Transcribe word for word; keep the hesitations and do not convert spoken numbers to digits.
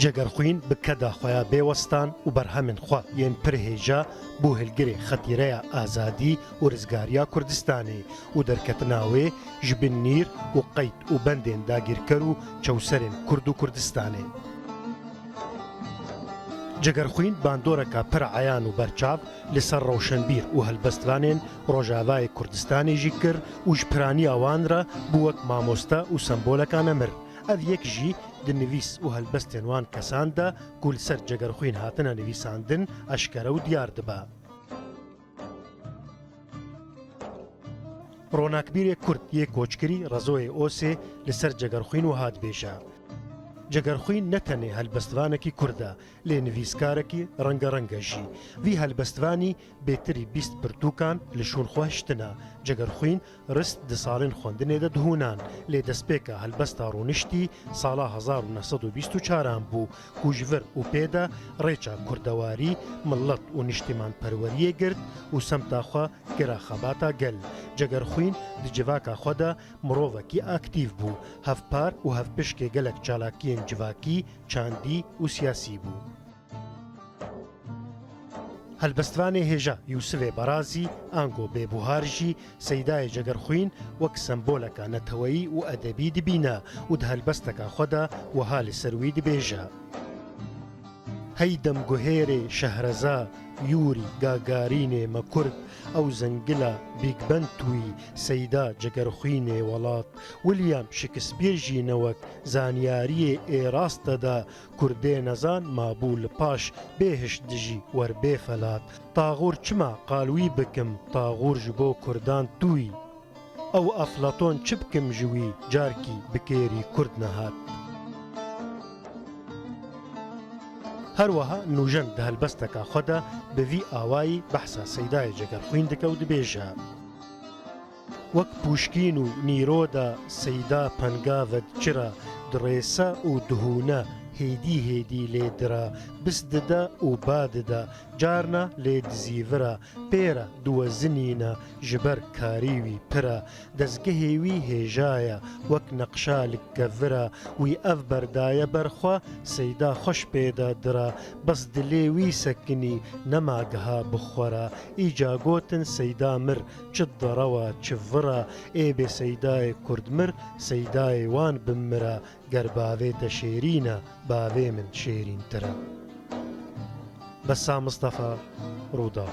Cegerxwîn bi keda xwe ya bêwestan û berhemên xwe yên pir hêja bû hilgirê xetîreya azadî û rizgariya Kurdistanê û derketina wê ji bin nîr û qeyd û bendên dagîrker û çewserên Kurd û Kurdistanê. Cegerxwîn bandoreka pir eyan û berçav li ser rewşenbîr û helbestvanên Rojavayê Kurdistanê jî kir û ji piraniya wan re bû wek mamoste û semboleka nemir. Ev yek jî di nivîs û helbestên wan kesan de ku li ser Cegerxwîn hatine nivîsandin eşkere û diyar dibe. Ronakbîrê Kurd yê koçkirî Rezoyê Osê li ser Cegerxwîn wiha dibêje: Cegerxwîn ne tenê helbestvanekî Kurd e, lê nivîskarekî rengereng e jî. Vî helbestvanî bêtirî bîst pirtûkan li şûn xwe hiştine. Cegerxwîn rist di salên xwendinê de dihûnan, lê destpêka helbesta rûniştî sala hezar û neh sed û bîst û çaran bû, ku ji vir û pê de rêça kurdewarî, milet û niştîmanperweriyê girt û semta xwe kira xebata gel. Cegerxwîn di civaka xwe de mirovekî aktîf bû, hevpar û hevpişkê gelek çalakiyên civakî, çandî û siyasî bû. Helbestvanê hêja Yûsivê Barazî, ango Bêbuhar jî Seydayê Cegerxwîn wek semboleka neteweyî û edebî dibîne û di helbesteka xwe de wiha li ser wî dibêje: Hey demguhêrê Şehreza, Yûrî Gagarînê me Kurd, ew zengila Bîg Ben tu yî, Seyda Cegerxwînê welat. William Shakespeare jî ne wek zaniyariyê ê rast te da, Kurdê nezan mabû li paş, bê hiş dijî wer bê felat. Taxûr çima qal wî bikim, taxûr ji bo Kurdan tu yî. Ew Eflaton çi bikim ji wî, carkî bi kêrî Kurd nehat. Her wiha Nûjen di helbesteka xwe de bi vî awayî behsa Seydayê Cegerxwîn dike û dibêje: Wek Pûşkîn û Nîroda Seyda penga ve diçira, dirêse û dihûne, hêdî hêdî lê dira, bis dide û ba dide, carna lê dizîvira, pê re diwezinîne, ji ber karî wî pir e, dezgehê wî hêja ye, wek neqşa li kevira, wî ev berdaye ber xwe, Seyda xweş pê de dira, bes dilê wî sekinî, nema giha bi xwe re, îca gotin Seyda mir, çi derewa, çi vira, ê bê Seydayê Kurd mir, Seydayê wan bimira, ger bavê te şêrîn e, bavê min şêrîntir e. Bessa Mistefa, Rûdaw.